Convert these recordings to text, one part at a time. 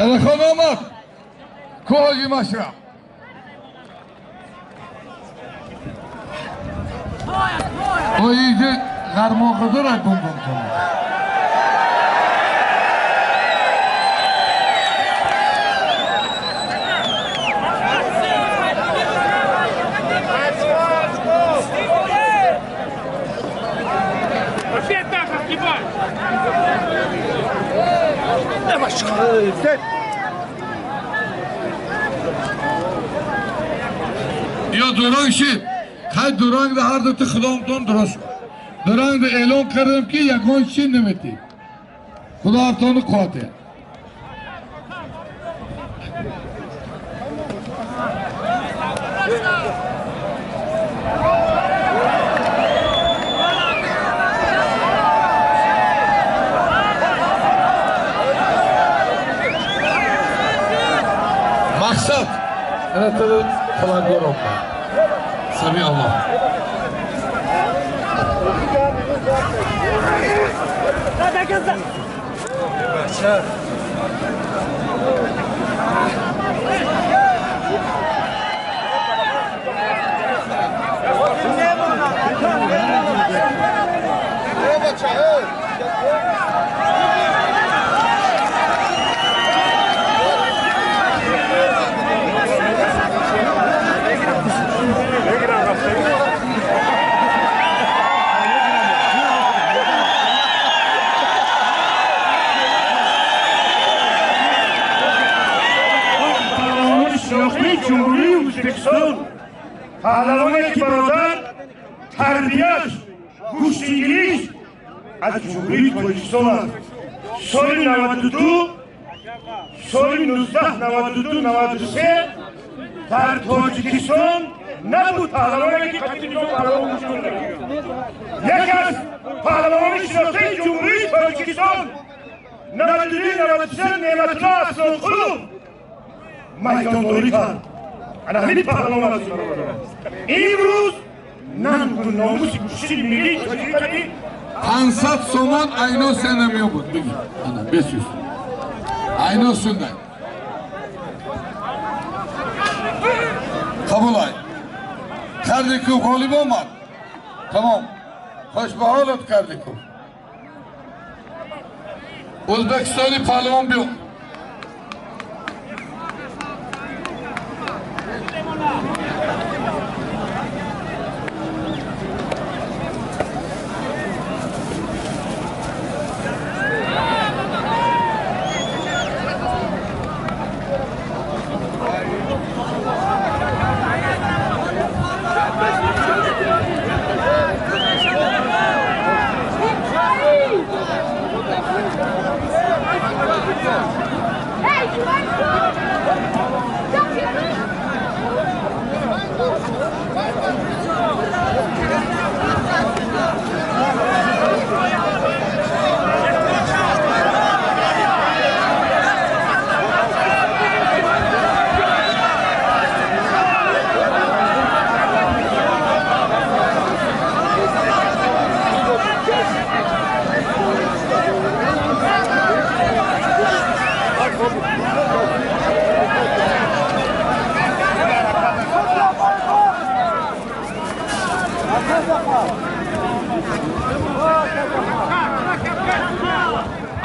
Дадахон омад. Ку Ҳоҷи Машраб? Оиди ғармоқидора гум-гум кунад. Ё дуранг шид. Хай дуранг да ҳар дути худомтон дуруст. Дуранг да эълон кардам ки ягон чи наметӣ. Худо ҳартони қуввате. Мақсад фалангор Сами Аллоҳ. Ҷумҳурии Ӯзбекистон паҳлавоне ки бародар тарбияш гӯштигириш аз Ҷумҳурии Тоҷикистон аст. Соли 92, соли 1992 93 дар Тоҷикистон набуд паҳлавоне ки қадими паҳлавон гӯштон нагирад. Яке аз паҳлавони шинохтаи Ҷумҳурии Тоҷикистон 92 93 Неъматулло Аслонқулов майдондорӣ кард. Ана ҳамин паҳлавон аст. Имрӯз нангу номуси гӯштини миллии тоҷикӣ 500 сомон айно сена меёбуд. Бигир. Ана 500. Айно сундай. Қабулай. Кардиков ғолиб омад. Тамом. Хуш ба ҳолат Кардиков. Ӯзбекистони паҳлавон биё.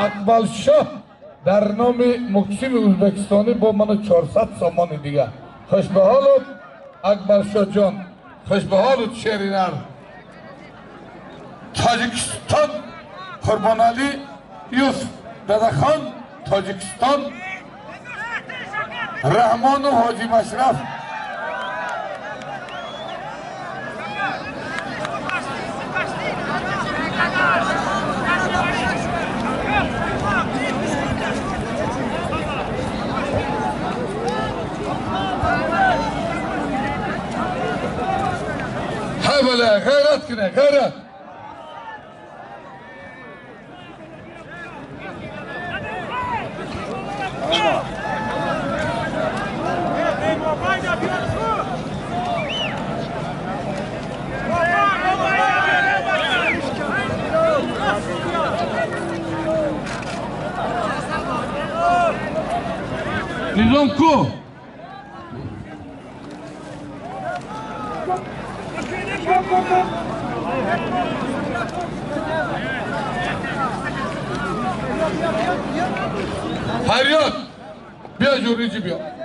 Акмалшоҳ дар номи муксими ӯзбекистонӣ бо мана 400 сомони дигар. Хуш ба ҳолат Акмалшоҳ ҷон, хуш ба ҳолат шеринар. Тоҷикистон Қурбоналӣ Юсуф Дадахон, Тоҷикистон Раҳмонов Ҳоҷи Машраф. Ҳай бала, ғайрат кунед, ғайрат. Низом ку? Фарёд, биё, ҷуричи, биё.